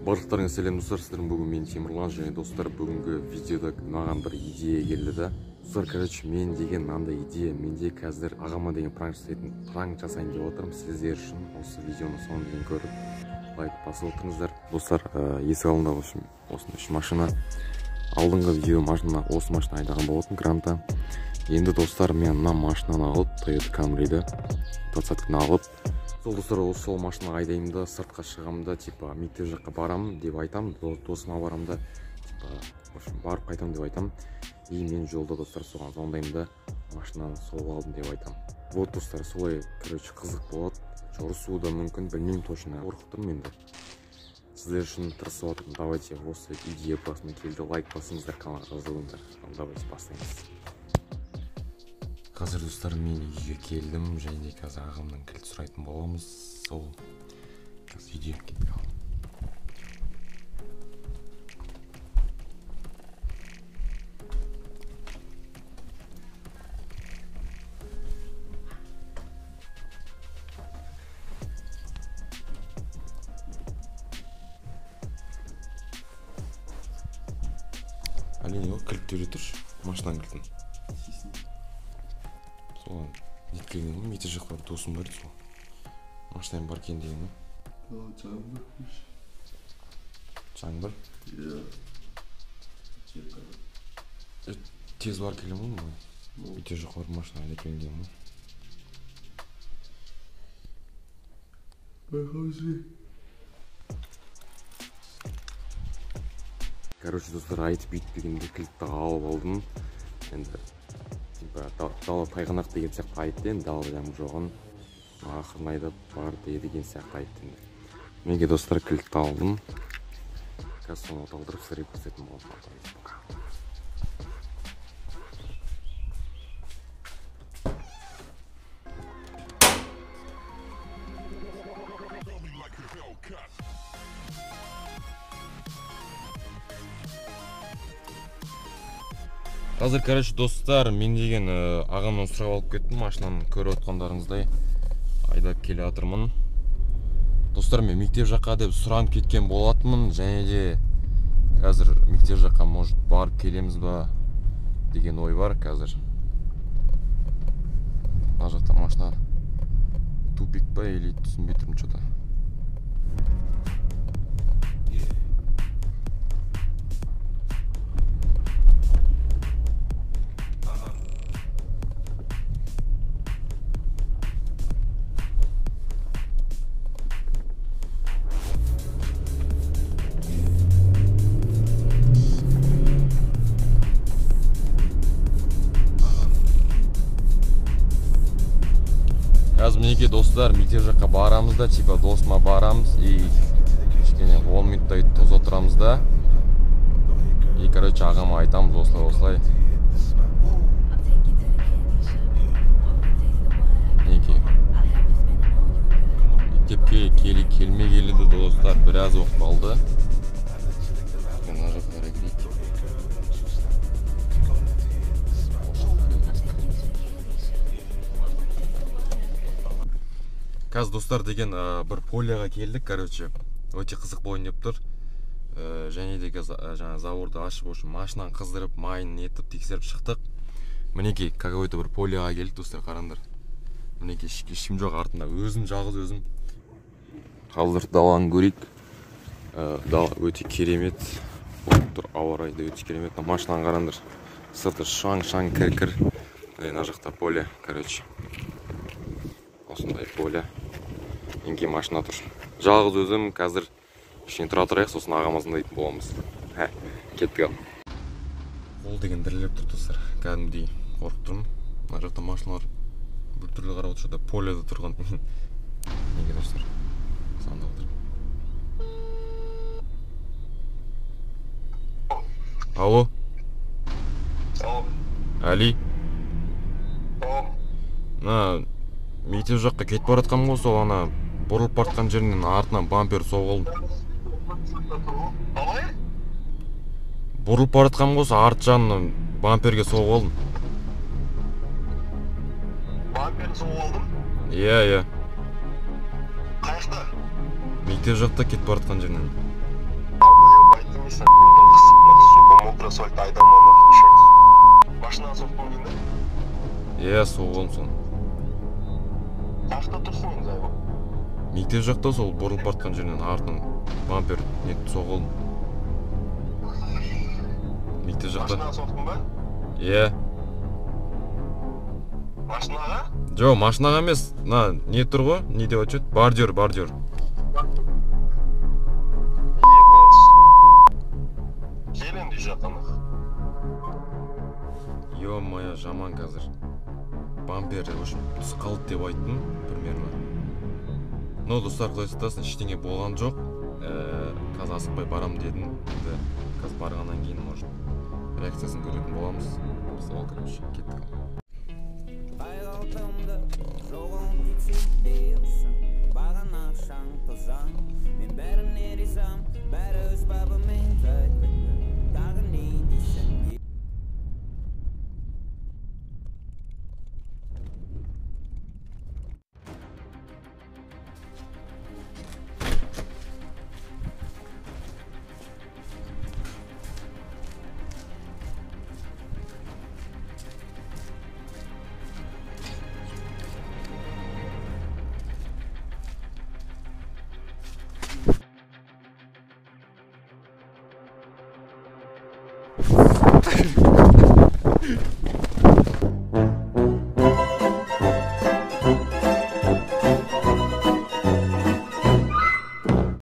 Барлықтарыңа сәлем достар, сіздермен бүгін мен Темірлан. Және достар, бүгінгі видеода маған бір идея келді да. Достар, короче, мен деген мынандай идея, менде қазір ағама деген пранк жасайын деп отырмын. Сіздер үшін осы видеоны соңына дейін көріп, лайк басып отырыңыздар. Достар, есік алдында осындай үш машина. Алдыңғы видео машина, осы машина айдаған болатын, Гранта. Енді достар, мен мына машинаны алып, Toyota Camry'ді, 20-ны алып, сол достар, сол машина айдаймын да, сыртқа шығамын да, типа мектеп жаққа барамын деп айтамын, досыма барамын да, типа, в общем, барып қайтамын деп айтамын. И мен жолда достар соған звондаймын да, машинаны соғып алдым деп айтамын. Вот достар, солай, короче, қызық болады. Жорысуы да мүмкін, білмеймін точно, қорқып тұрмын енді. Сіздер үшін тырысып жатырмын. Давайте, осы идея басыма келді, лайк басыңыздар, каналға жазылыңыздар. Ал давайте бастаймыз. Қазір достар, мен үйге келдім, және де қазір ағамнан кілт сұрайтын боламыз. Сол қазір үйде кеттік ал. Әне не ғой, кілт бере тұршы, машинаның кілтін. Сол жеткілген ғой, мектеп жақта бір досым бар еді, сол машинамен бар екен деген ғой. Жаңбыр. Жаңбыр? Иә. Тез барып келемін ғой, мектеп жаққа барып машина айдап келемін деген ғой. Байқаусыз. Короче, достар, айтып бүйтпегенде кілтті алып алдым. Енді типа дала тайғанақ деген сияқты айтты, енді далада жаңбыр жоғын ақырын айдап бар деген сияқты айтты енді. Мінекей достар, кілтті алдым. Қазір соны талдырып сіздерге көрсететін боламын. Қазір, короче, достар, мен деген ағамнан сұрап алып кеттім, машинаны көріп отқандарыңыздай айдап келе жатырмын. Достар, мен мектеп жаққа деп сұранып кеткен болатынмын, және де қазір мектеп жаққа, может, барып келеміз ба деген ой бар қазір. Мына жақта машина тупик па или түсінбей тұрмын что-то. Қазір мінекей достар, мектеп жаққа барамыз да, типа досыма барамыз и кішкене 10 минуттай тоса тұрамыз да. И, короче, ағама айтамыз осылай осылай. Мінекей. Мектепке келмегелі де достар біраз уақыт қалды. Мына жаққа қарай келейік. Қазір достар деген бір поляға келдік, короче, өте қызық болайын деп тұр. Және де қазір жаңа заборды ашып, в общем, машинаны қыздырып, майын нетіп, тексеріп шықтық. Мінекей, какой-то бір поляға келдік, достар, қараңдар. Мінекей, ешкім жоқ артында, өзім жалғыз өзім. Қазір даланы көрейік. Дала өте керемет болып тұр, ауа райы да өте керемет. Мына машинаны қараңдар, сырты шаң-шаң, кір-кір. Мына жақта поле, короче. Осындай поле. Еңке машина тұр. Жалғыз өзім қазір кішкене тұра тұрайық, сосын ағама звондайтын боламыз. Кеттік ал. Қол деген дірілдеп тұр достар. Кәдімгідей қорқып тұрмын. Мына жақта машиналар біртүрлі қарап отыр, что-то поледа тұрған. Неге достар? Звондап отыр. Алло. Алло. Али. Алло. Мына мектеп жаққа кетіп бара жатқанмын ғой, сол ана бұрылып бара жатқан жерінен артынан бампер соғып алдым. Қалай? Бұрылып бара жатқанмын ғой, сол арт жағынан бамперге соғып алдым. Бамперді соғып алдың? Иә, иә. Қай жақта? Мектеп жақта кетіп бара жатқан жерінен. Заткнись, нахуй, көтің қысық, нахуй, сука, мокрый асфальт айдама, нахуй, ешак. Машинаға соқтым дейін да? Иә, соғып алдым соны. Қаяқта тұрсың енді, зайбы? Мектеп жақта, сол бұрылып бара жатқан жерінен артынан бампер не соғып алдым. Мектеп жақта. Машинаға соқтың ба? Иә. Машинаға? Жоқ, машинаға емес, мына не тұр ғой, не деп айтушы еді? Бордюр, бордюр. Ебать. Кел енді үй жаққа, нахуй. Ё-моё, жаман қазір. Бампер, в общем, түсіп қалды деп айттым, примерно. Но, достар, құдай сақтасын, ештеңе болған жоқ. Қазір асықпай барам дедім. Енді қазір барғаннан кейін, может, реакциясын көретін боламыз. Сол, короче, кеттік.